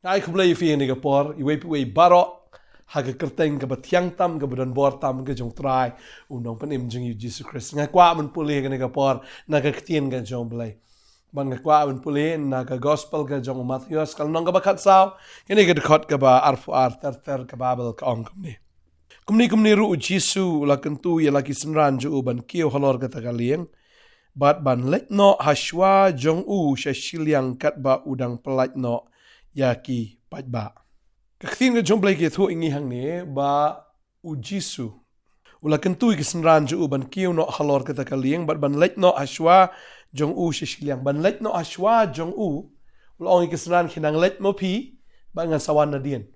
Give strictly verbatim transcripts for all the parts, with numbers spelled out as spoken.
Nga ai khublei ïa phi ha kane ka por, iwei pa iwei baroh, ha ka kyrteng kaba thiang tam, kaba donbor tam, ka jong U Trai, U Nongpynim jong ngi U Jisu Khrist. Nga kwah ban pule ha kane ka por, na ka ktien ka jong U Blei. Bad nga kwah ban pule, na ka gospel ka jong u Mathaios, ka lynnong kaba khatsaw, kane ka dkhot kaba arphew ar, ter ter ka Baibl ka ong kumne. Kumne kumne ruh U Jisu u la kyntu ïa la ki synran jong u ban kiew halor kata ka lieng, bad ban leit noh ha shuwa jong u sha shiliang katba u dang pyllait noh ïa ki paidbah. Ka ktien ka jong U Blei ka ïathuh ïa ngi hangne ba U Jisu u la kyntu ïa ki synran jong u ban kiew noh halor kata ka lieng, bad ban leit noh ha shuwa jong u sha shiliang. Ban leit noh ha shuwa jong u, u la ong ïa ki synran, phin nang leit mo phi, bad ngan sa wan nadien.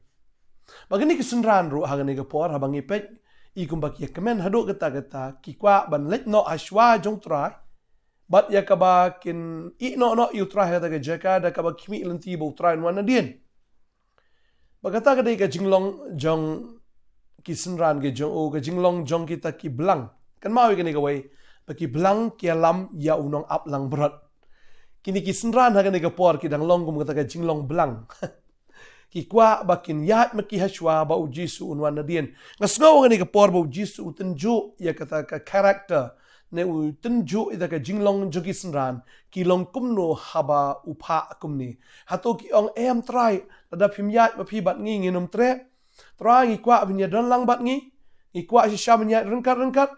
Bad kine ki synran ruh ha kane ka por, haba ngi peit, i kumba ki ïa kmen haduh katta katta, ki kwah ban leit noh ha shuwa jong U Trai, bad ïa kaba kin ïeh noh noh ïa U Trai ha kata ka jaka, da kaba khmih lynti ba U Trai un wan nadien. Bad kata ka dei ka jinglong jong ki synran ki jong u, ka jinglong jong kita ki blang. Kynmaw ïa kane kawei, ba ki blang ki ïalam ïa u nongap langbrot. Kine ki synran ha kane ka por ki dang long kum kata ka jinglong blang. Ki kwah ba kin ïaid ma ki ha shuwa ba U Jisu un wan nadien. Nga sngew ha kane ka por ba U Jisu u tynjuh ïa kata ka character, ne u tynjuh ïa ka jinglong jong ki synran, ki long kumno haba u phah kumne. Hato ki ong, em Trai, lada phim ïaid ma phi bad ngi, ngin ym treh. Trai, ngi kwah phin ïadon lang bad ngi. Ngi kwah shisha ban ïaid ryngkat ryngkat.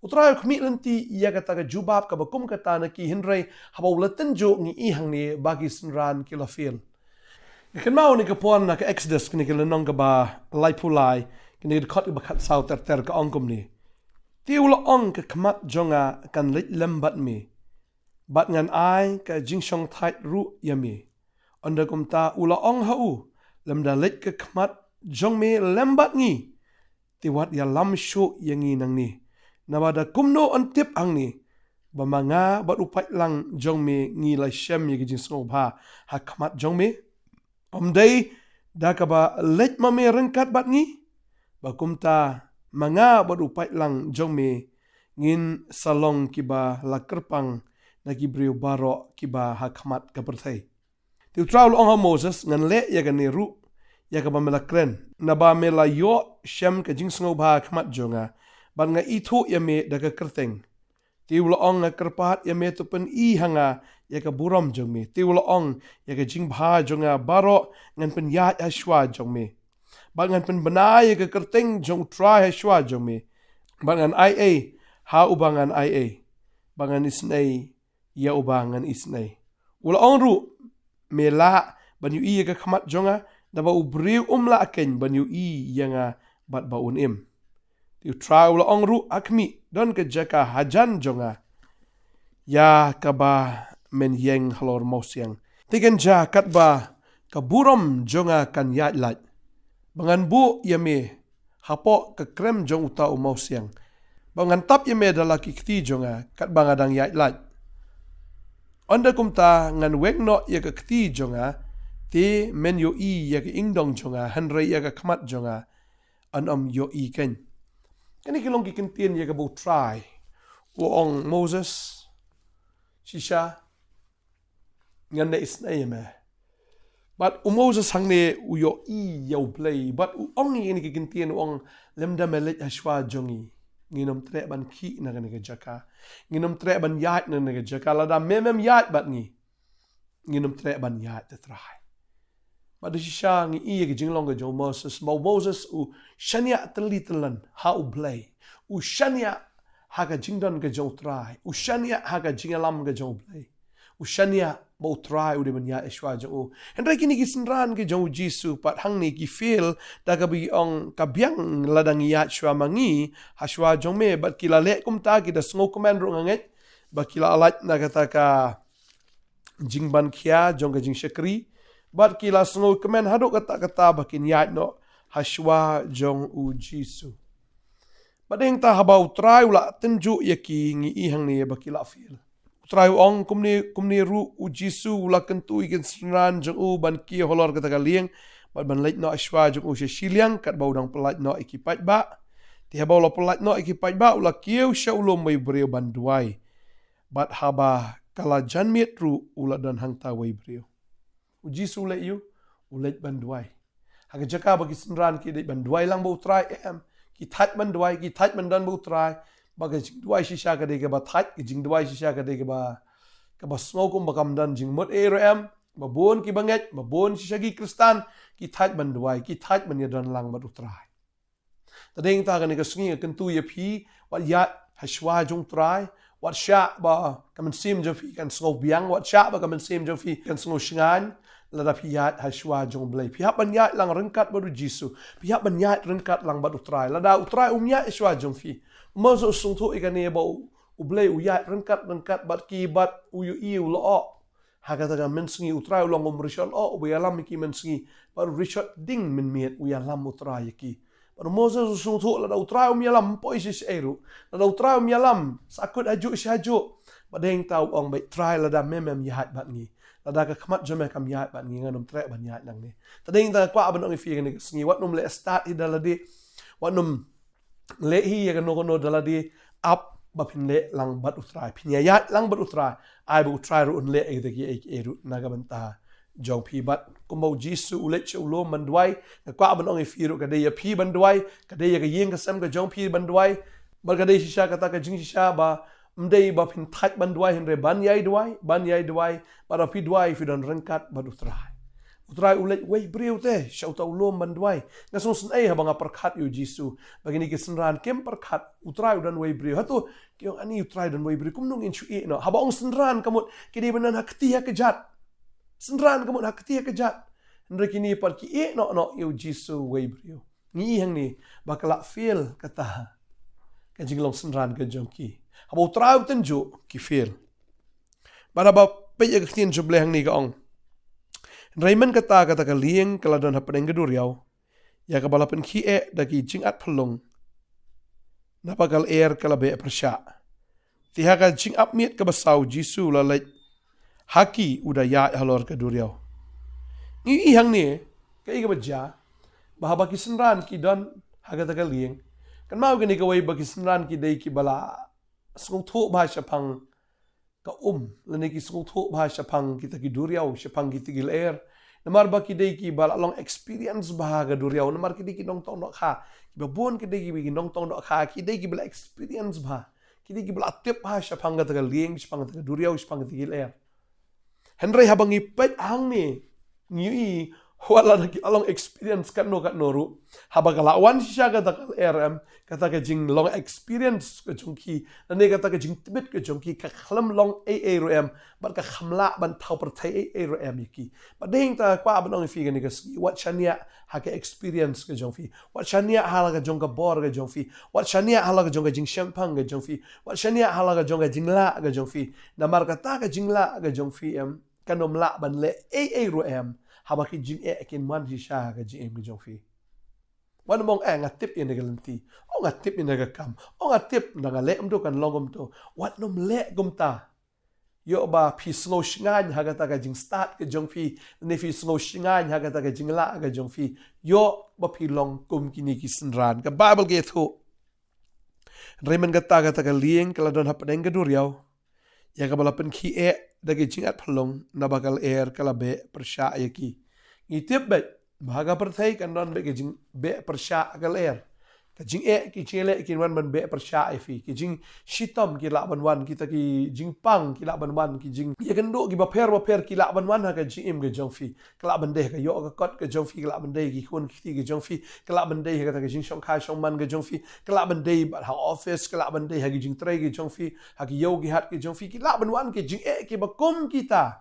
U Trai u khmih lynti ïa kata ka jubab kaba kum kata na ki, hynrei haba u la tynjuh ngi i hangne ba ki synran ki la fail. Kynmaw ïa kane ka por na ka Exodus, kane ka lynnong kaba laiphew lai, kane ka dkhot kaba khatsaw, ter ter ka ong kumne. Te u la ong, ka khmat jong nga kan leit lem bad me, bad ngan ai ka jingshongthait ruh ïa me. Ynda kumta u la ong ha u, lymda leit ka khmat jong me lem bad ngi, te wat ïalam shuh ïa ngi nangne. Naba da kumno yn tip hangne, ba ma nga bad u paidlang jong me ngi la shem ïa ka jingsngewbha ha khmat jong me? Ym dei da kaba leit ma me ryngkat bad ngi? Ba kumta ma nga bad u paidlang jong me ngin sa long kiba la kyrpang na ki briew baroh kiba ha khmat ka pyrthei. Te U Trai u la ong ha u Moses, ngan leh ïa kane ruh ïa kaba me la kren, naba me la ïoh shem ka jingsngewbha ha khmat jong nga, bad nga ithuh ïa me da ka kyrteng. Te u la ong, nga kyrpad ïa me, to pyni ha nga ïa ka burom jong me. Te u la ong, ïa ka jingbha jong nga baroh ngan pynïaid ha shuwa jong me, bad ngan pynbna ïa ka kyrteng jong U Trai ha shuwa jong me, bad ngan ai ei ha uba ngan ai ei, bad ngan isynei ïa uba ngan isynei. U la ong ruh, me lah ban ïohi ïa ka khmat jong nga, naba u briew um lah keiñ ban ïohi ïa nga bad ba un im. Te U Trai u la ong ruh, ha khmih don ka jaka hajan jong nga, ïa kaba men ïeng halor mawsiang. Te kan jia katba ka burom jong nga kan ïaid lait, ba ngan buh ïa me hapoh ka krem jong uta u mawsiang, ba ngan tap ïa me da la ki kti jong nga katba nga dang ïaid lait. Ynda kumta ngan weng noh ïa ka kti jong nga, te men ïohi ïa ka ingdong jong nga, hynrei ïa ka khmat jong nga yn ym ïohi keiñ. Kane ki long ki kyntien ïa kaba U Trai u ong, Moses, shisha ngan da isynei ïa me. Bad u Moses hangne u ïohi ïa U Blei, bad u ong ïa kine ki kyntien, u ong, lymda me leit ha shuwa jong ngi, ngin ym treh ban khih na kane ka jaka. Ngin ym treh ban ïaid na kane ka jaka, lada me mem ïaid bad ngi, ngin ym treh ban ïaid, te Trai. Bad da shisha ngi i ïa ka jinglong ka jong u Moses, ba u Moses u shaniah tylli tyllan ha U Blei. U shaniah ha ka jingdon ka jong U Trai. U shaniah ha ka jingïalam ka jong U Blei. U shaniah ba U Trai u dei ban ïaid ha shuwa jong u. Hynrei kine ki synran ki jong U Jisu pat hangne ki fail, da kaba ki ong, ka biang lada ngi ïaid shuwa ma ngi ha shuwa jong me, bad ki la leh kumta, ki da sngewkmen ruh nga ngeit, ba ki la lait na kata ka jingban khia jong ka jingshakri, bad ki la sngewkmen haduh katta katta ba kin ïaid noh ha shuwa jong U Jisu. Bad hangta haba U Trai u la tynjuh ïa ki, ngi i hangne ba ki la fail. U Trai u ong, kumne, kumne ruh U Jisu u la kyntu ïa ki synran jong u ban kiew halor kata ka lieng, bad ban leit noh ha shuwa jong u sha shiliang katba u dang pyllait noh ïa ki paidbah. Te haba u la pyllait noh ïa ki paidbah, u la kiew sha u lum wei briew ban duwai. Bad haba ka la jan miet ruh, u la don hangta wei briew. U Jisu u leh aiu? u leit ban duwai. Ha ka jaka ba ki synran ki leit ban duwai lang bad u Trai, em, ki thait ban duwai, ki thait ban don bad u Trai. Bad ka jingduwai shisha ka dei kaba thait, ka jingduwai shisha ka dei kaba, kaba sngew kumba kam don jingmut ei ruh em. Ba bun kiba ngeit, ba bun shisha ki Khristan, ki thait ban duwai, ki thait ban ïadon lang bad u Trai. Te dang ta kane ka sngi nga kyntu ïa phi, wat ïaid ha shuwa jong u Trai, wat shah ba ka mynsiem jong phi kan sngew biang, wat shah ba ka mynsiem jong phi kan sngew shngaiñ, lada phi ïaid ha shuwa jong u Blei. Phi hap ban ïaid lang ryngkat bad u Jisu, phi hap ban ïaid ryngkat lang bad u Trai. Lada u Trai um ïaid ha shuwa jong phi, u Moses u sngewthuh ïa kane ba u, u Blei u ïaid ryngkat ryngkat bad ki, bad u ïohi, u lyoh. Ha kata ka mynsngi u Trai u long kum u rishot lyoh uba ïalam ïa ki mynsngi, bad u rishot ding mynmiet u ïalam u Trai ïa ki. Bad u Moses u sngewthuh lada u Trai um ïalam, ym poi shisha ei ruh. Lada u Trai um ïalam, sa kut hajuh sha hajuh. Bad dang ta u ong beit, Trai, lada me mem ïaid bad ngi, lada ka khmat jong me kam ïaid bad ngi, ngan ym treh ban ïaid nangne. Te dang ta kwah ban ong ïa phi kane ka sngi, wat nym leh stad hi da lade. Wat nym leh hi ïa kano kano da lade, ap ba phin leh lang bad u Trai, phin ïaid lang bad u Trai. Ai ba u Trai ruh un leh ïa kita kiei kiei ruh na ka bynta jong phi. Bad kumba u Jisu u leit sha u lum ban duwai, nga kwah ban ong ïa phi ruh, ka dei ïa phi ban duwai, ka dei ïa ka ïing ka sem ka jong phi ban duwai. Bad ka dei shisha kata ka jingshisha ba ym dei ba phin thait ban duwai, hynrei ban ïai duwai, ban ïai duwai, bad ba phi duwai phi don ryngkat bad u Trai. U Trai u leit wei briew te sha uta u lum ban duwai. Nga sngewsynei haba nga pyrkhat ïa u Jisu, ba kine ki synran kim pyrkhat u Trai u don wei briew. Hato ki ong, ani u Trai don wei briew, kumno ngin shu ïeh noh? Haba ong synran, ka mut ki dei ban don ha kti ha kjat. Synran ka mut ha kti ha kjat. Hynrei kine pat ki ïeh noh noh ïa u Jisu wei briew. Ngi i hangne ba ka la fail kata ka jinglong synran ka jong ki. Haba u Trai u tynjuh, ki fail. Bad haba peit ïa ka ktien jong u Blei hangne ka ong, hynrei mynta kata ka lieng ka la don hapdeng ka duriaw, ïa kaba la pynkhie eh da ki jingat phyllung, naba ka lyer ka la beh pyrshah. Te ha ka jingap miet kaba saw u Jisu u la leit ha ki, u da ïaid halor ka duriaw. Ngi i hangne kaei kaba jia, ba haba ki synran ki don ha kata ka lieng, kynmaw kane kawei ba ki synran ki dei kiba la sngewthuh bha shaphang ka um, lane ki sngewthuh bha shaphang kita ki duriaw, shaphang kita ki lyer. Namar ba ki dei kiba la long experience bha ha ka duriaw, namar ki dei ki nongtong dohkha. Kiba bun ki dei kiba ki nongtong dohkha, ki dei kiba la experience bha. Ki dei kiba la tip bha shaphang kata ka lieng, shaphang kata ka duriaw, shaphang kata ki lyer. Hynrei haba ngi peit hangne, ngi ïohi, wat la da ki la long experience katno katno ruh, haba ka la wan shisha kata ka lyer, em, kata ka jinglong experience ka jong ki, lane kata ka jingtbit ka jong ki, ka khlem long ei ei ruh em, bad ka khlem lah ban thaw pyrthei ei ei ruh em ïa ki. Bad dang ta kwah ban ong ïa phi kane ka sngi, wat shaniah ha ka experience ka jong phi. Wat shaniah ha la ka jong ka bor ka jong phi. Wat shaniah ha la ka jong ka jingshemphang ka jong phi. Wat shaniah ha la ka jong ka jinglah ka jong phi. Namar kata ka jinglah ka jong phi, em, kan ym lah ban leh ei ei ruh em haba ki jingeh kin wan shisha ha ka jingim ka jong phi. Wat nym ong, eh, nga tip ïa kane ka lynti. Oh, nga tip ïa kane ka kam. Oh, nga tip, lada nga leh kumto kan long kumto. Wat nym leh kumta. Ïoh ba phi sngew shngaiñ ha kata ka jingstad ka jong phi, ne phi sngew shngaiñ ha kata ka jinglah ka jong phi. Ïoh ba phi long kum kine ki synran. Ka Baibl ka ïathuh, hynrei mynta kata ka lieng ka la don hapdeng ka duriaw, ïa kaba la pynkhie eh da ki jingat phyllung, naba ka lyer ka la beh pyrshah ïa ki. Ngi tip beit ba ha ka pyrthei kan don beit ka jingbeh pyrshah ka lyer. Ka jingeh, ki jingeh kin wan ban beh pyrshah ïa phi. Ki jingshitom ki lah ban wan, kita ki jingpang ki lah ban wan, ki jingïakynduh kiba pher ba pher ki lah ban wan ha ka jingim ka jong phi. Ka lah ban dei ha ka ïoh ka kot ka jong phi, ka lah ban dei ha ki khun ki kti ka jong phi, ka lah ban dei ha kata ka jingshongkha shongman ka jong phi, ka lah ban dei bad ha office, ka lah ban dei ha ki jingtrei ka jong phi, ha ki ïew ki hat ka jong phi, ki lah ban wan ki jingeh kiba kum kita.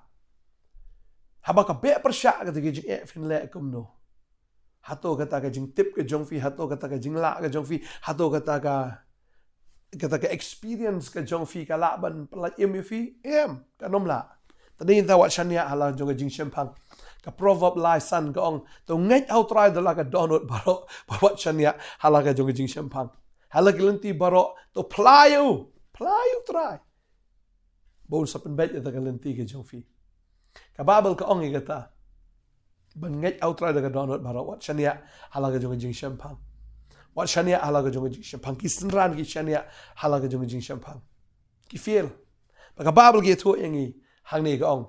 Haba ka beh pyrshah kata ki jingeh, phin leh kumno? Hato kata ka jingtip ka jong phi, hato kata ka jinglah ka jong phi, hato kata ka, kata ka experience ka jong phi ka lah ban pyllait im ïa phi? Em, kan ym lah. Te dang ta wat shaniah ha la ka jong ka jingshemphang. Ka Proverb lai san ka ong, to ngeit ha u Trai da la ka dohnud baroh, bad wat shaniah ha la ka jong ka jingshemphang. Ha la ki lynti baroh to phla ïa u, phla ïa u Trai, ba un sa pynbeit ïa kata ka lynti ka jong phi. Ka Baibl ka ong ïa kata, ban ngeit ha u Trai da ka dohnud baroh, wat shaniah ha la ka jong ka jingshemphang. Wat shaniah ha la ka jong ka jingshemphang. Ki synran ki shaniah ha la ka jong ka jingshemphang, ki fail. Bad ka Baibl ka ïathuh ïa ngi hangne, ka ong,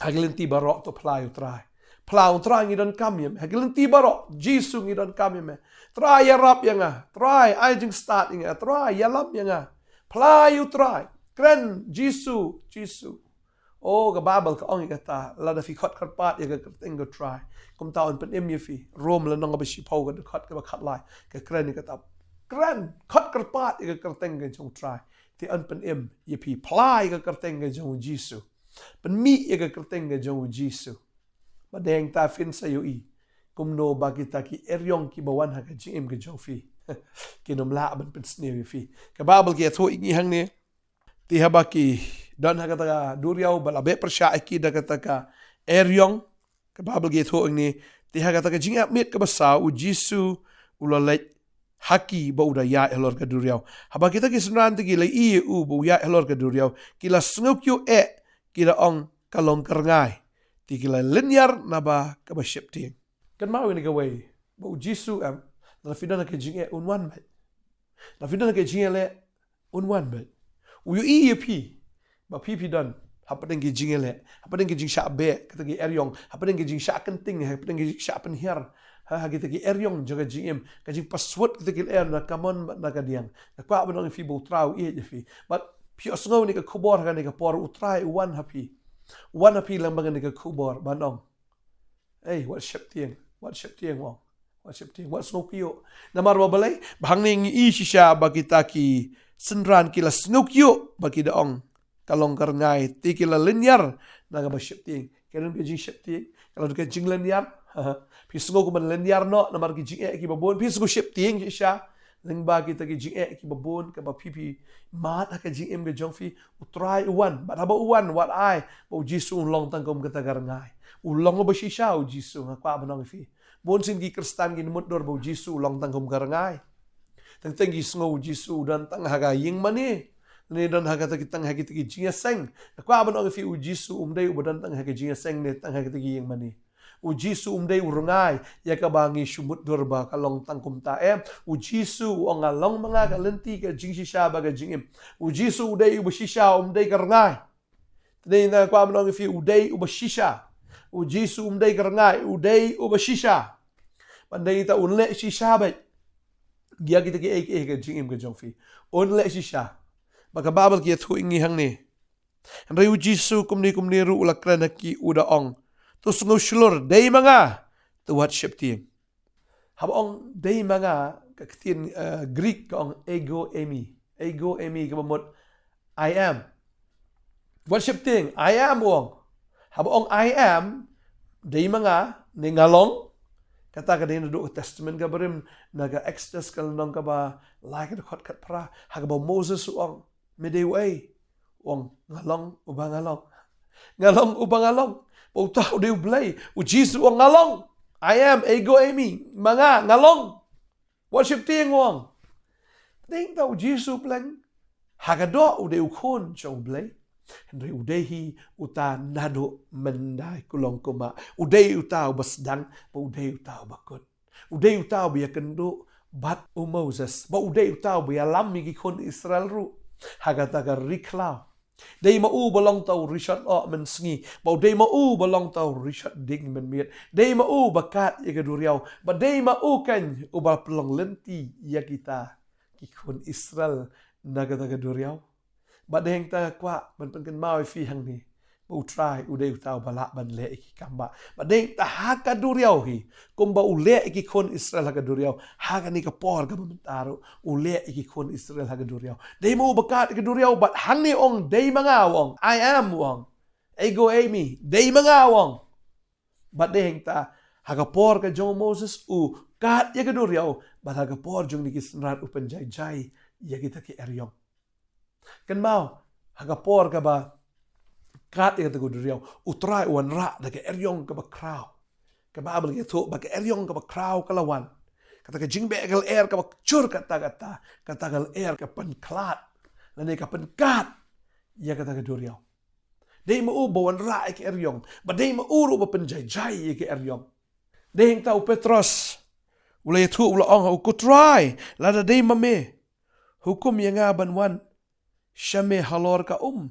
ha ki lynti baroh to phla ïa u Trai. Phla, Trai, ngi donkam ïa me. Ha ki lynti baroh, Jisu, ngi donkam ïa me. Trai, ïarap ïa nga. Trai, ai jingstad ïa nga. Trai, ïalam ïa nga. Phla ïa u Trai. Kren, Jisu, Jisu. O, ka Baibl ka ong ïa kata, lada phi khot kyrpad ïa ka kyrteng ka Trai, kumta un pynim ïa phi. Rom lynnong kaba shiphew, ka dkhot kaba khatlai, ka kren ïa kata. Kren, khot kyrpad ïa ka kyrteng ka jong u Trai, te un pynim ïa phi. Phla ïa ka kyrteng ka jong u Jisu. Pynmih ïa ka kyrteng ka jong u Jisu. Bad hangta phin sa ïohi kumno ba kita ki eriong kiba wan ha ka jingim ka jong phi kin ym lah ban pynsniew ïa phi. Ka Baibl ka ïathuh ïa ngi hangne, te haba ki don ha kata ka duriaw ba la beh pyrshah ïa ki da kata ka eriong, ka Baibl ka ïathuh hangne, te ha kata ka jingïap miet kaba saw, u Jisu u la leit ha ki ba u da ïaid halor ka duriaw. Haba kita ki synran te ki la ïohi ïa u ba u ïaid halor ka duriaw, ki la sngewkyiuh eh, ki da ong, ka long ka rngai. Te ki la lynñiar naba kaba sheptieng. Kynmaw ïa kane kawei, ba u Jisu, em, lada phi don ha ka jingeh, un wan beit. Lada phi don ha ka jingeh leh, un wan beit. U ïohi ïa phi ba phi, phi don hapdeng ka jingeh leh, hapdeng ka jingshah beh, kita ki eriong, hapdeng ka jingshah kynting, hapdeng ka jingshah pynhiar. Ha, ha kita ki eriong jong ka jingim, ka jingpaswut kita ki lyer na ka mon bad na ka diang. Nga kwah ban ong ïa phi ba u Trai u ïeit ïa phi. Bad phi ïohsngew ïa kane ka khubor ha kane ka por, u Trai u wan ha phi. U wan ha phi lyngba kane ka khubor ban ong, ei, wat sheptieng, wat sheptieng, u ong. Wat sheptieng, wat sngewkyiuh. Namar ba balei? Ba hangne ngi ïohi shisha ba kita ki synran ki la sngewkyiuh ba ki da ong, ka long ka rngai, te ki la lynñiar na kaba sheptieng. Ka don ka jingsheptieng, ka don ka jinglynñiar. Phi sngew kumban lynñiar noh namar ki jingeh kiba bun, phi sngew sheptieng shisha lyngba kita ki jingeh kiba bun kaba phi, phi mad ha ka jingim ka jong phi. U Trai u wan, bad haba u wan, wat ai ba u Jisu un long tang kum kata ka rngai. U long uba shisha u Jisu, nga kwah ban ong ïa phi. Bun sien ki Khristan kin mutdur ba u Jisu u long tang kum ka rngai. Teng teng ki sngew u Jisu u don tang ha ka ïing mane, ne don ha kata ki, tang ha kita ki jingïaseng. Nga kwah ban ong ïa phi, u Jisu um dei uba don tang ha ka jingïaseng ne tang ha kita ki ïing mane. U Jisu um dei u rngai ïa kaba ngi shu mutdur ba ka long tang kumta, em. U Jisu u ong, nga long ma nga ka lynti, ka jingshisha bad ka jingim. U Jisu u dei uba shisha, um dei ka rngai. Te nga kwah ban ong ïa phi, u dei uba shisha. U Jisu um dei ka rngai, u dei uba shisha. Bad dei ta un leh shisha beit ïa kita kiei kiei ha ka jingim ka jong phi. Un leh shisha. Bad ka Baibl ka ïathuh ïa ngi hangne. Hynrei u Jisu kumne kumne ruh u la kren ha ki, u da ong, to sngew shlur, dei ma nga, to wat sheptieng. Haba ong dei ma nga, ka ktien, eh, Greek ka ong ego eimi. Ego eimi kaba mut I am. Wat sheptieng, I am, u ong. Haba ong I am, dei ma nga, ne nga long. Kata ka dei naduh ka Testament kaba Rim, na ka Exodus ka lynnong kaba lai, ka dkhot khatphra, ha kaba u Moses u ong, me dei uei? U ong, nga long uba nga long. Nga long uba nga long. Ba uta u dei U Blei. U Jisu u ong, nga long. I am, ego eimi. Ma nga, nga long. Wat sheptieng, u ong. Dei ta u Jisu pleng, ha ka doh u dei u Khun jong U Blei. Hynrei u dei hi uta naduh mynta, kulong kumba. U dei uta uba sdang, ba u dei uta uba kut. U dei uta uba ïakynduh bad u Moses, ba u dei uta uba ïalam ïa ki khun Israel ruh ha kata ka ri khlaw. Dei ma u ba long ta u rishot oh mynsngi, ba u dei ma u ba long ta u rishot ding mynmiet. Dei ma u ba kad ïa ka duriaw, ba dei ma u kein uba pynlong lynti ïa kita ki khun Israel na kata ka duriaw. Bad dei hangta nga kwah ban pynkynmaw ïa phi hangne, ba U Trai u dei uta uba lah ban leh ïa ki kam bah. Bad dei hangta ha ka duriaw hi, kumba u leh ïa ki khun Israel ha ka duriaw, ha kane ka por kaba mynta ruh u leh ïa ki khun Israel ha ka duriaw. Dei ma u ba kad ïa ka duriaw, bad hangne ong dei ma nga, u ong, I am, u ong. Ego eimi, dei ma nga, u ong. Bad dei hangta ha ka por ka jong u Moses u kad ïa ka duriaw, bad ha ka por jong kine ki synran u pynjaijai ïa kita ki eriong. Kynmaw, ha ka por kaba kad ïa kata ka duriaw, U Trai u wanrah da ka eriong kaba khraw. Ka Baibl ka ïathuh ba ka eriong kaba khraw ka la wan. Kata ka jingbeh ka lyer kaba jur katta katta, kata ka lyer ka pynkhlad lane ka pynkad ïa kata ka duriaw. Dei ma u ba wanrah ïa ka eriong, bad dei ma u ruh ba pynjaijai ïa ka eriong. Dei hangta u Petros u la ïathuh, u la ong ha u, ko Trai, lada dei ma me, hukum ïa nga ban wan sha me halor ka um.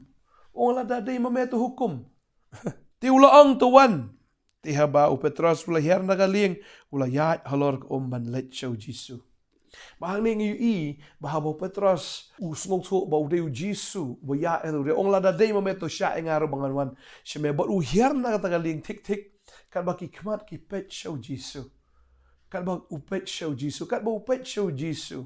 U ong, lada dei ma me to hukum. Te u la ong, to wan. Te haba u Petros u la hiar na ka lieng, u la ïaid halor ka um ban leit sha u Jisu. Bad hangne ngi ïohi ba haba u Petros u sngewthuh ba u dei u Jisu ba ïaid ha u, u ong, lada dei ma me to shah ïa nga ruh ba ngan wan sha me. Bad u hiar na kata ka lieng thik thik, katba ki khmat ki peit sha u Jisu. Katba u peit sha u Jisu, katba u peit sha u Jisu.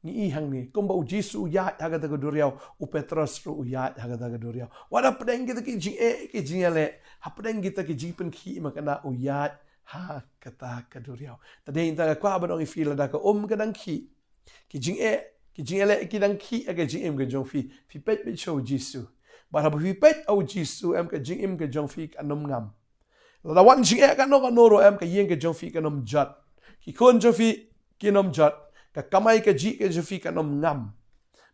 Ngi ïohi hangne, kumba u Jisu u ïaid ha kata ka duriaw, u Petros ruh u ïaid ha kata ka duriaw. Wat hapdeng kita ki jingeh, ki jingïaleh, hapdeng kita ki jingpynkhih makna u ïaid ha kata ka duriaw. Te dei nangta nga kwah ban ong ïa phi, lada ka um ka dang khih, ki jingeh, ki jingïaleh ki dang khih ha ka jingim ka jong phi, phi peit beit sha u Jisu. Bad haba phi peit ha u Jisu, em, ka jingim ka jong phi kan ym ngam. Lada wan jingeh kano kano ruh, em, ka ïing ka jong phi kan ym jot. Ki khun jong phi kin ym jot. Ka kamai kajih ka jong phi kan ym ngam.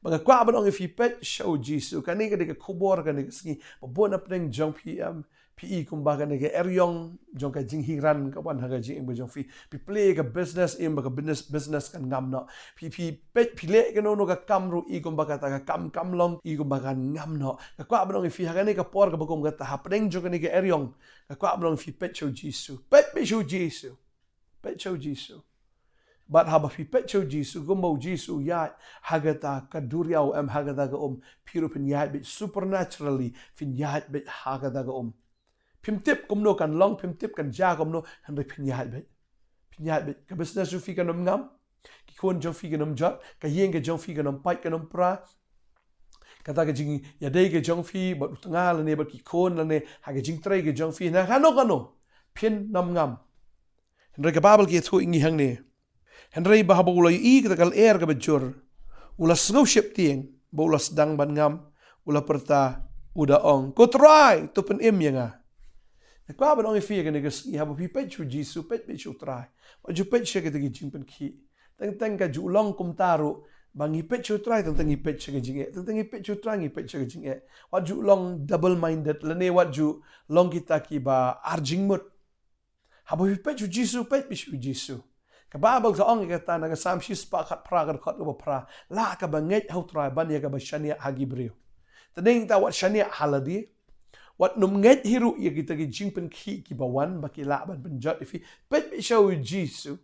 Bad nga kwah ban ong ïa phi, peit sha u Jisu. Kane ka dei ka khubor kane ka sngi. Ba bun hapdeng jong phi, em, phi i kumba kane ka eriong jong ka jinghingran ka wan ha ka jingim ka jong phi. Phi plie ka business, em, ba ka business, business kan ngam noh. Phi, phi peit, phi leh kano kano ka kam ruh, i kumba kata ka kam kam long, i kumba kan ngam noh. Nga kwah ban ong ïa phi, ha kane ka por kaba kum kata, hapdeng jong kane ka eriong, nga kwah ban ong ïa phi, peit sha u Jisu. Peit, peit sha u Jisu. Peit sha u Jisu. Bad haba phi peit sha u Jisu, kumba u Jisu u ïaid ha kata ka duriaw, em, ha kata ka um, phi ruh phin ïaid beit supernaturally, phin ïaid beit ha kata ka um. Phim tip kumno kan long, phim tip kan jia kumno, hynrei phin ïaid beit. Phin ïaid beit. Ka business jong phi kan ym ngam. Ki khun jong phi kan ym jot, ka ïing ka jong phi kan ym pait, kan ym pra. Kata ka jingïadei ka jong phi bad u tnga lane bad ki khun lane ha ka jingtrei ka jong phi, na kano kano, phin ym ngam. Hynrei ka Baibl ka ïathuh ïa ngi hangne. Hynrei ba haba u la ïohi kata ka lyer kaba jur, u la sngew sheptieng, bad u la sdang ban ngam, u la pyrta, u da ong, "Ko Trai, to pynim ïa nga." Nga kwah ban ong ïa phi ïa kane ka sngi, haba phi peit sha u Jisu, peit, peit sha u Trai. Wat ju peit sha kita ki jingpynkhih. Teng teng ka ju long kumta ruh, ba ngi peit sha u Trai, teng teng ngi peit sha ka jingeh. Teng teng ngi peit sha u Trai, ngi peit sha ka jingeh. Wat ju long double minded, lane wat ju long kita kiba ar jingmut. Haba phi peit sha u Jisu, peit beit sha u Jisu. Ka Baibl ka ong ïa kata na ka Salm shispah khatphra, ka dkhot kaba phra, "Lah kaba ngeit ha u Trai ban ïa kaba shaniah ha ki briew." Te dei nangta wat shaniah ha lade. Wat nym ngeit hi ruh ïa kita ki jingpynkhih kiba wan ba ki lah ban pynjot ïa phi. Peit beit sha u Jisu.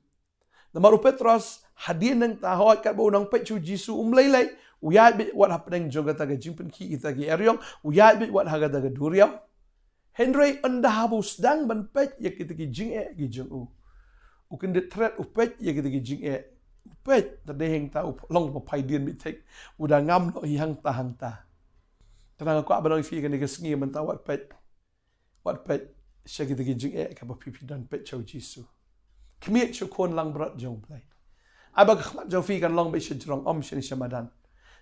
Namar u Petros, hadien nangta, hooid, katba u nang peit sha u Jisu, um lei lei, u ïaid beit wat hapdeng jong kata ka jingpynkhih, kita ki eriong, u ïaid beit wat ha kata ka duriaw. Hynrei ynda haba u sdang ban peit ïa kita ki jingeh ki jong u, u kyndit thret, u peit ïa kita ki jingeh, u peit, te dei hangta u long ba phai dien beit thik, u da ngam noh hi hangta hangta. Te nga kwah ban ong ïa phi kane ka sngi mynta, wat peit, wat peit sha kita ki jingeh, kaba phi, phi don, peit sha u Jisu. Khmih sha u Khun langbrot jong u Blei. Ai ba ka khmat jong phi kan long beit sha jrong, ym shane sha madan.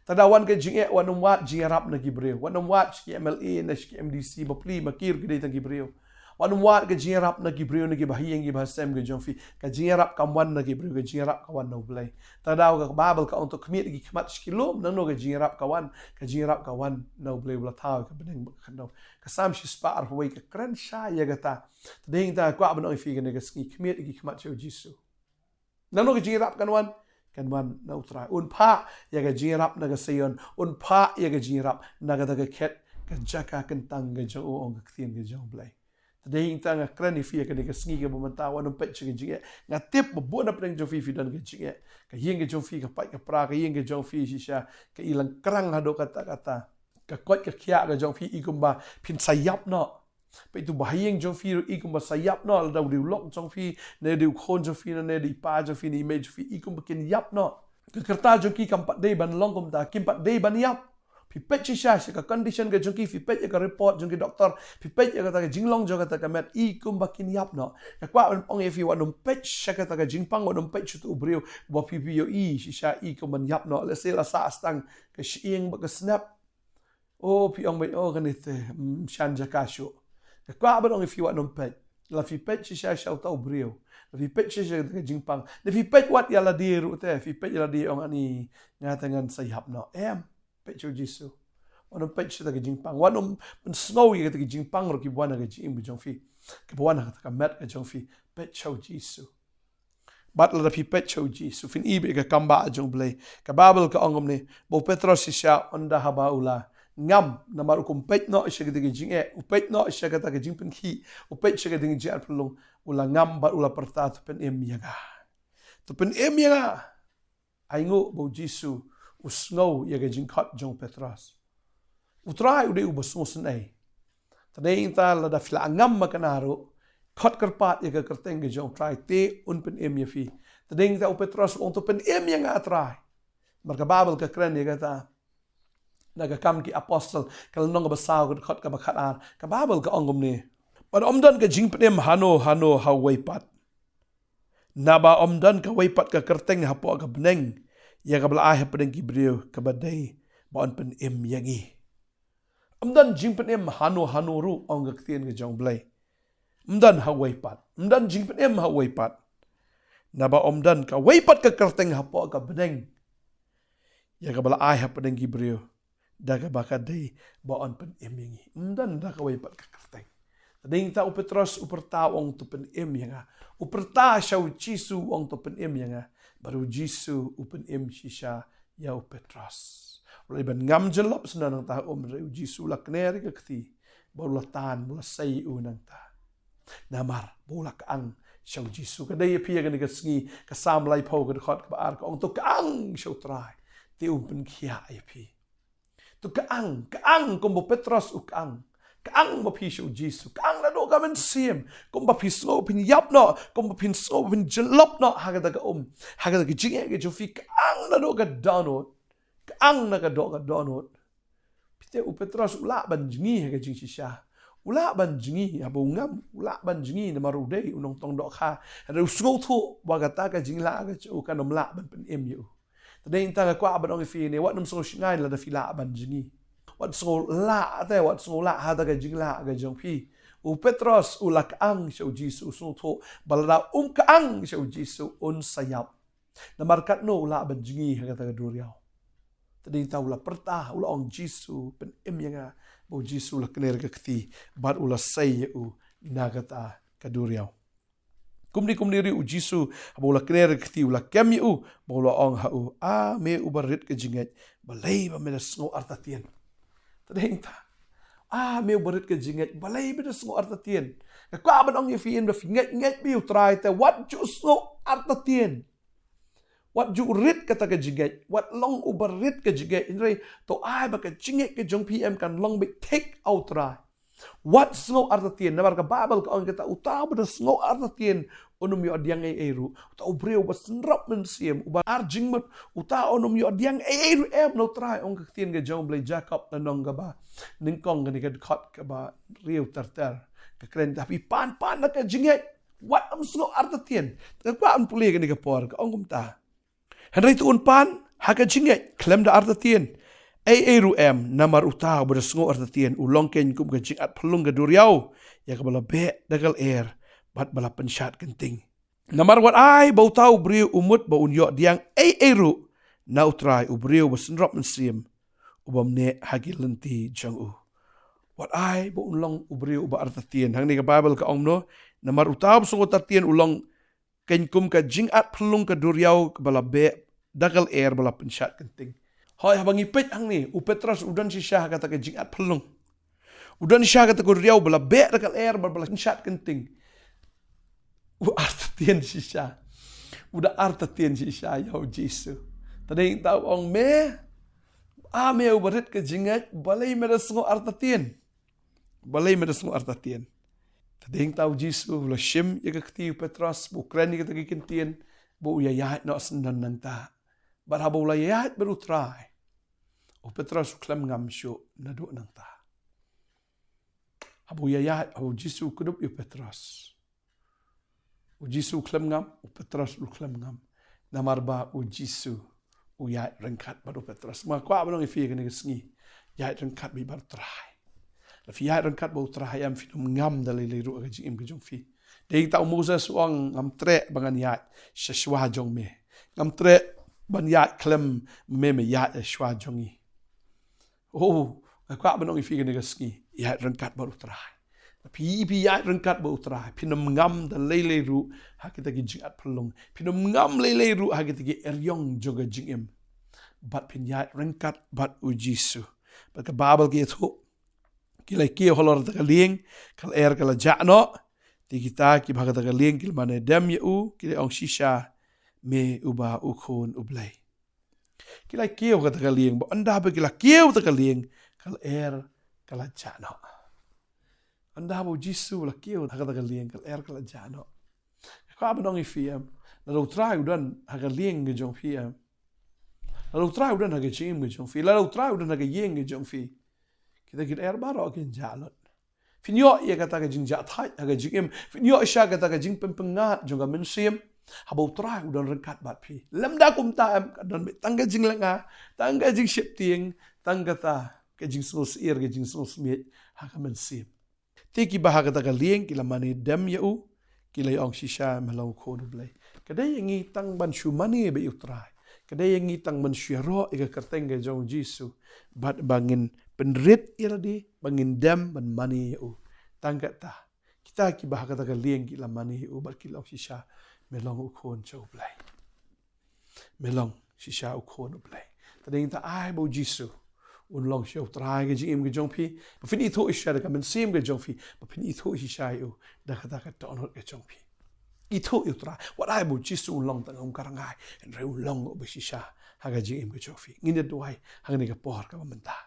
Te lada wan ka jingeh, wat nym wad jingïarap na ki briew. Wat nym wad sha ki M L A, na sha ki M D C, bapli ma ki ruh ki dei tang ki briew. Wat nym wad ka jingïarap na ki briew, na kiba ha ïing kiba ha sem ka jong phi. Ka jingïarap kam wan na ki briew, ka jingïarap ka wan na u Blei. Te lada ka Baibl ka ong, to khmih ki khmat sha ki lum, nangno ka jingïarap ka wan, ka jingïarap ka wan na u Blei uba la thaw ïa ka bneng bad ka khyndew. Ka Salm shispah arphew wei ka kren shai ïa kata. Te dei nangta kwah ban ong ïa phi kane ka sngi, khmih ki khmat sha u Jisu. Nangno ka jingïarap kan wan, kan wan na u Trai. Un phah ïa ka jingïarap na ka Sion, un phah ïa ka jingïarap na kata ka khet, ka jaka kyntang ka jong u, ong ka ktien ka jong u Blei. Te dei nangta nga kren ïa phi ïa kane ka sngi kaba mynta, wat nym peit sha ka jingeh. Nga tip ba bun hapdeng jong phi phi don ka jingeh. Ka ïing ka jong phi ka pait ka pra, ka ïing ka jong phi shisha ka i lang krang haduh katta katta. Ka koit ka khiah ka jong phi i kumba phin sa ïap noh. Peit, uto uba ha ïing jong phi ruh i kumba sa ïap noh, lada u dei u lok jong phi, ne dei u khun jong phi, ne dei i pa jong phi, ne i mei jong phi, i kumba kin ïap noh. Ka rta jong ki kam pat dei ban long kumta, kim pat dei ban ïap. Phi peit shisha sha ka condition ka jong ki, phi peit ïa ka report jong ki doktor, phi peit ïa kata ka jinglong jong kata ka met, i kumba kin ïap noh. Nga kwah ban ong ïa phi, wat nym peit sha kata ka jingpang, wat nym peit sha uto u briew uba phi, phi ïohi shisha i kumban ïap noh. Lehse la sah tang ka shyieng bad ka snep. O, phi ong beit, o, kane te, mm, shan jaka shuh. Nga kwah ban ong ïa phi, wat nym peit. La phi peit shisha sha uto u briew, la phi peit shisha ka jingpang, la phi peit wat ïa lade ruh te, phi peit ïa lade, ong, ani, nga te ngan sa ïap noh. Em, peit sha u Jisu. Wat nym peit sha kata ka jingpang, wat nym pynsngew ïa kata ka jingpang ruh kiba wan ha ka jingim ka jong phi, kiba wan ha kata ka met ka jong phi. Peit sha u Jisu. Bad lada phi peit sha u Jisu, phin i beit ïa ka kam bah jong u Blei. Ka Baibl ka ong kumne, ba u Petros shisha, ynda haba u la ngam, namar u kum peit noh sha kata ka jingeh, u peit noh sha kata ka jingpynkhih, u peit sha kata ka jingat pynlong, u la ngam bad u la pyrta, "To pynim ïa nga. To pynim ïa nga." Ai nguh ba u Jisu u sngew ïa ka jingkhot jong u Petros. U Trai u dei uba sngewsynei. Tadei ta lada phi la ngam ma kane ruh, khot kyrpad ïa ka kyrteng ka jong u Trai te un pynim ïa phi. Tadei ta u Petros u ong, "To pynim ïa nga Trai." Namar ka Baibl ka kren ïa kata na ka Kam ki Apostol, ka lynnong kaba saw, ka dkhot kaba khatar. Ka Baibl ka ong kumne: "Bad ym don ka jingpynim hano hano ha uwei pat. Naba ym don kawei pat ka kyrteng hapoh ka bneng ïa kaba la ai hapdeng ki briew kaba dei ba yn pynim ïa ngi." Ym don jingpynim hano hano ruh, ong ka ktien ka jong u Blei. Ym don ha uwei pat. Ym don jingpynim ha uwei pat. Naba ym don kawei pat ka kyrteng hapoh ka bneng ïa kaba la ai hapdeng ki briew da kaba ka dei ba yn pynim ïa ngi. Ym don da kawei pat ka kyrteng. Tadei ta u Petros u pyrta, u ong, "To pynim ïa nga." U pyrta sha u Jisu, u ong, "To pynim ïa nga." Bad u Jisu u pynim shisha ïa u Petros. U la dei ban ngam jyllop shuh na nangta ha um, hynrei u Jisu u la kner ïa ka kti bad u la tan, u la sei ïa u nangta. Namar ba u la kyang sha u Jisu. Ka dei ïa phi ïa kane ka sngi, ka Salm laiphew ka dkhot kaba ar ka ong, "To kyang sha u Trai te un pynkhiah ïa phi." To kyang, kyang kumba u Petros u kyang. Kyang ma phi sha u Jisu. Kyang naduh ka mynsiem. Kumba phi sngew phin ïap noh, kumba phi sngew phin jyllop noh ha kata ka um, ha kata ka jingeh ka jong phi, kyang naduh ka dohnud. Kyang na ka doh ka dohnud. Phi tip, u Petros u lah ban jngi ha ka jingshisha. U lah ban jngi, haba u ngam, u lah ban jngi namar u dei u nongtong dohkha. Hynrei u sngewthuh ba kata ka jinglah ka jong u kan ym lah ban pynim ïa u. Tadei ta nga kwah ban ong ïa phi ne, wat nym sngewshngaiñ lada phi lah ban jngi. Wat sngew lah te, wat sngew lah ha kata ka jinglah ka jong phi. U Petros u la kyang sha u Jisu, u sngewthuh ba lada um kyang sha u Jisu un sa ïap. Namar katno u lah ban jngi ha kata ka duriaw. Tadei ta u la pyrta, u la ong, "Jisu, pynim ïa nga." Bad u Jisu u la kner ka kti bad u la sei ïa u na kata ka duriaw. Kumne kumne ruh u Jisu, haba u la kner ka kti, u la kem ïa u bad u la ong ha u, "A me uba rit ka jingngeit, balei ba me da sngew artatien?" Tadei ta, "A me uba rit ka jingngeit, balei me da sngew artatien?" Nga kwah ban ong ïa phi, ynda phi ngeit ngeit bad u Trai te, wat ju sngew artatien. Wat ju rit kata ka jingngeit, wat long uba rit ka jingngeit, hynrei to ai ba ka jingngeit ka jong phi em kan long beit thik ha u Trai. Wat sngew artatien, namar ka Baibl ka ong, kata uta uba da sngew artatien un ym ïoh diang ei ei ruh. Uta u briew uba synrop mynsiem, uba ar jingmut, uta un ym ïoh diang ei ei ruh em na u Trai, ong ka ktien ka jong u Blei. Jakob, na nong kaba nyngkong, kane ka dkhot kaba hynriew ter ter, ka kren, "Te phi pan pan na ka jingngeit, wat ym sngew artatien." Te nga kwah ban pule kane ka por, ka ong kumta. "Hynrei to un pan ha ka jingngeit khlem da artatien ei ei ruh em, namar uta uba da sngew artatien u long kein kum ka jingat phyllung ka duriaw ïa kaba la beh da ka lyer bad ba la pynshad kynting. Namar wat ai ba uta u briew u mut ba un ïoh diang ei ei ruh na u Trai, u briew uba synrop mynsiem, uba ym neh ha ki lynti jong u." Wat ai ba un long u briew uba artatien. Hangne ka Baibl ka ong kumno? "Namar uta uba sngew artatien u long kein kum ka jingat phyllung ka duriaw kaba la beh da ka lyer ba la pynshad kynting." Hooid, haba ngi peit hangne, u Petros u don shisha ha kata ka jingat phyllung. U don shisha ha kata ka duriaw ba la beh da ka lyer bad ba la pynshad kynting. U artatien shisha. U da artatien shisha ïa u Jisu. Tadei ta u ong, "Me, a me uba rit ka jingngeit, balei me da sngew artatien? Balei me da sngew artatien?" Tadei ta u Jisu u la shim ïa ka kti u Petros, bad u kren ïa kata ka ktien, bad u ïaid noh shen nangta. Bad haba u la ïaid bad u Trai, u Petros u khlem ngam shuh naduh nangta. Haba u ïaid, haba u Jisu u kdup ïa u Petros, u Jisu u khlem ngam, u Petros u khlem ngam. Namar ba u Jisu u ïaid ryngkat bad u Petros. Nga kwah ban ong ïa phi kane ka sngi, ïaid ryngkat bad u Trai. Lada phi ïaid ryngkat bad u Trai em, phin ym ngam da lei lei ruh ha ka jingim ka jong phi. Dei ta u Moses u ong, "Ngam treh ba ngan ïaid sha shuwa jong me. Ngam treh ban ïaid khlem me, me ïaid sha shuwa jong ngi." Oh, nga kwah ban ong ïa phi kane ka sngi, ïaid ryngkat bad u Trai. Phi, phi ïaid ryngkat bad u Trai, phin ym ngam da lei lei ruh ha kita ki jingat phyllung. Phin ym ngam lei lei ruh ha kita ki eriong jong ka jingim. Bad phin ïaid ryngkat bad u Jisu. Bad ka Baibl ka ïathuh, ki la kiew halor kata ka lieng, ka lyer ka la jah noh. Te kita kiba ha kata ka lieng ki la mane dem ïa u, ki la ong, "Shisha, me uba u Khun u Blei." Ki la kiew ha kata ka lieng, bad ynda ba ki la kiew ha kata ka lieng, ka lyer ka la jah noh. Ynda ba u Jisu u la kiew ha kata ka lieng, ka lyer ka la jah noh. Ka kwah ban ong ïa phi, em, lada u Trai u don ha ka lieng ka jong phi, em, lada u Trai u don ha ka jingim ka jong phi, lada u Trai u don ha ka ïing ka jong phi, kita ki lyer baroh kin jah lut. Phin ïoh ïa kata ka jingjahthait ha ka jingim, phin ïoh shisha kata ka jingpynpyngngad jong ka mynsiem haba u Trai u don ryngkat bad phi. Lymda kumta, em, ka don beit tang ka jinglyngngoh, tang ka jingsheptieng, tang kata ka jingsngewsyier, ka jingsngewsmiej ha ka mynsiem. Te kiba ha kata ka lieng ki la mane dem ïa u, ki la ong, "Shisha me long u Khun u Blei." Ka dei ïa ngi tang ban shu mane beit ïa u Trai. Ka dei ïa ngi tang ban shu ïaroh ïa ka kyrteng ka jong u Jisu, bad ba ngin pynrit ïa lade, ba ngin dem ban mane ïa u. Tang kata, kita kiba ha kata ka lieng ki la mane ïa u, bad ki la ong, "Shisha me long u Khun jong u Blei. Me long shisha u Khun u Blei." Te dei ngin ta ai ba u Jisu un long shisha u Trai ka jingim ka jong phi, ba phin ithuh shisha da ka mynsiem ka jong phi, ba phin ithuh shisha ïa u da kata ka dohnud ka jong phi. Ithuh ïa u Trai, wat ai ba u Jisu un long tang kum ka rangai, hynrei un long uba shisha ha ka jingim ka jong phi. Ngin ïa duwai ha kane ka por kaba mynta.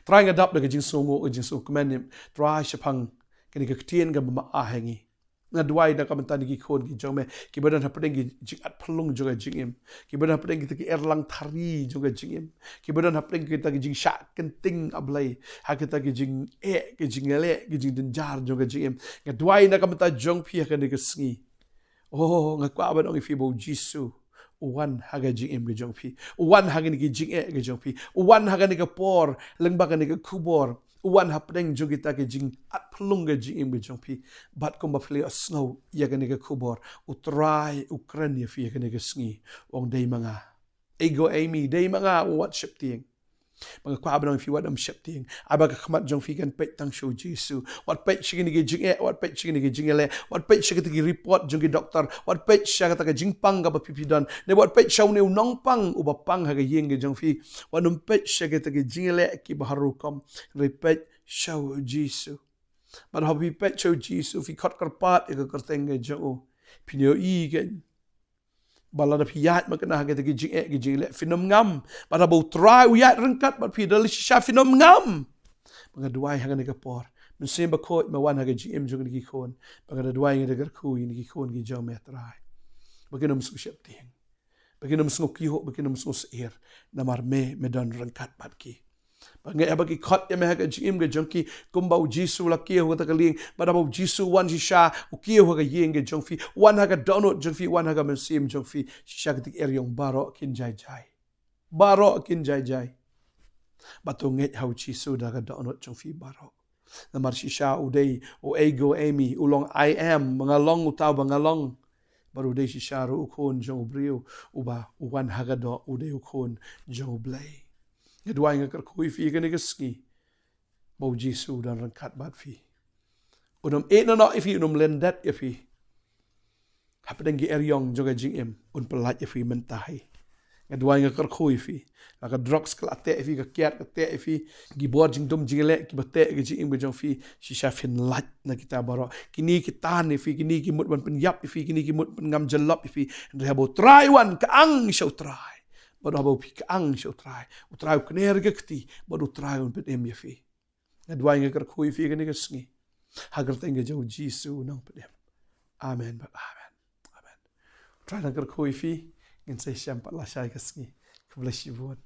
Trai, nga dap da ka jingsngewnguh, ka jingsngewkmen, Trai, shaphang kane ka ktien kaba me ai ha ngi. Nga duwai na ka bynta kine ki khun ki jong me, kiba don hapdeng ki jingatphyllung jong ka jingim, kiba don hapdeng kita ki erlang thari jong ka jingim, kiba don hapdeng kita ki jingshah kynting, A Blei, ha kita ki jingeh, ki jingleh, ki jingjynjar jong ka jingim. Nga duwai na ka bynta jong phi ha kane ka sngi. Oh, nga kwah ban ong ïa phi ba u Jisu u wan ha ka jingim ka jong phi, u wan ha kane ka jingeh ka jong phi, u wan ha kane ka por lyngba kane ka khubor, u wan hapdeng jong kita ki jingatphyllung ka jingim ka jong phi. Bad kumba phi la sngew ïa kane ka khubor, u Trai u kren ïa phi ha kane ka sngi, u ong, "Dei ma nga. Ego Amy, dei ma nga, wat sheptieng." Ba nga kwah ban ong ïa phi, wat nym sheptieng. Ai ba ka khmat jong phi kan peit tang sha u Jisu. Wat peit sha kine ki jingeh, wat peit sha kine ki jingleh, wat peit sha kita ki report jong ki doktor, wat peit sha kata ka jingpang kaba phi phi don, ne wat peit sha une u nongpang uba pang ha ka ïing ka jong phi. Wat nym peit sha kita ki jingleh kiba har rukom, hynrei peit sha u Jisu. Bad haba phi peit sha u Jisu, phi khot kyrpad ïa ka kyrteng ka jong u, phin ïohi kein ba lada phi ïaid makna ha kita ki jingeh ki jingleh, phin ym ngam. Bad haba u Trai u ïaid ryngkat bad phi, da lei shisha phin ym ngam. Ba nga duwai ha kane ka por, Mynsiem Bakhuid, me wan ha ka jingim jong kine ki khun. Ba nga da duwai, nga da kyrkhu ïa kine ki khun ki jong me, Trai, ba kin ym sngew sheptieng, ba kin ym sngew kyiuh, ba kin ym sngew syier, namar me, me don ryngkat bad ki. Ba nga, haba ki khot ïa me ha ka jingim ka jong ki, kumba u Jisu u la kiew ha kata ka lieng, bad haba u Jisu u wan shisha, u kiew ha ka ïing ka jong phi, u wan ha ka dohnud jong phi, u wan ha ka mynsiem jong phi, shisha kita ki eriong baroh kin jai jai. Baroh kin jai jai. Bad to ngeit ha u Jisu da ka dohnud jong phi baroh. Namar shisha u dei u Ego Amy, u long I am, ba nga long uta uba nga long. Bad u dei shisha ruh u Khun jong u briew, uba u wan ha ka doh, u dei u Khun jong U Blei. Nga duwai, nga kyrkhu ïa phi ha kane ka sngi, ba u Jisu u don ryngkat bad phi. Un ym ïehnoh ïa phi, un ym lyndet ïa phi. Hapdeng ki eriong jong ka jingim, un pyllait ïa phi mynta hi. Nga duwai, nga kyrkhu ïa phi. La ka drugs ka la teh ïa phi, ka kiad ka teh ïa phi, ki bor jingdum jingleh kiba teh ïa ka jingim ka jong phi, shisha phin lait na kita baroh. Kine ki tan ïa phi, kine ki mut ban pynïap ïa phi, kine ki mut ban ngam jyllop ïa phi. Hynrei haba u Trai u wan, kyang sha u Trai. Bad haba phi kyang sha u Trai, u Trai u kner ïa ka kti, bad u Trai un pynim ïa phi. Nga duwai, nga kyrkhu ïa phi ha kane ka sngi, ha ka kyrteng ka jong u Jisu u nongpynim. Amen bad amen. Amen. U Trai un kyrkhu ïa phi. Ngin sa ïashem pat lashai ka sngi. Khublei shibun.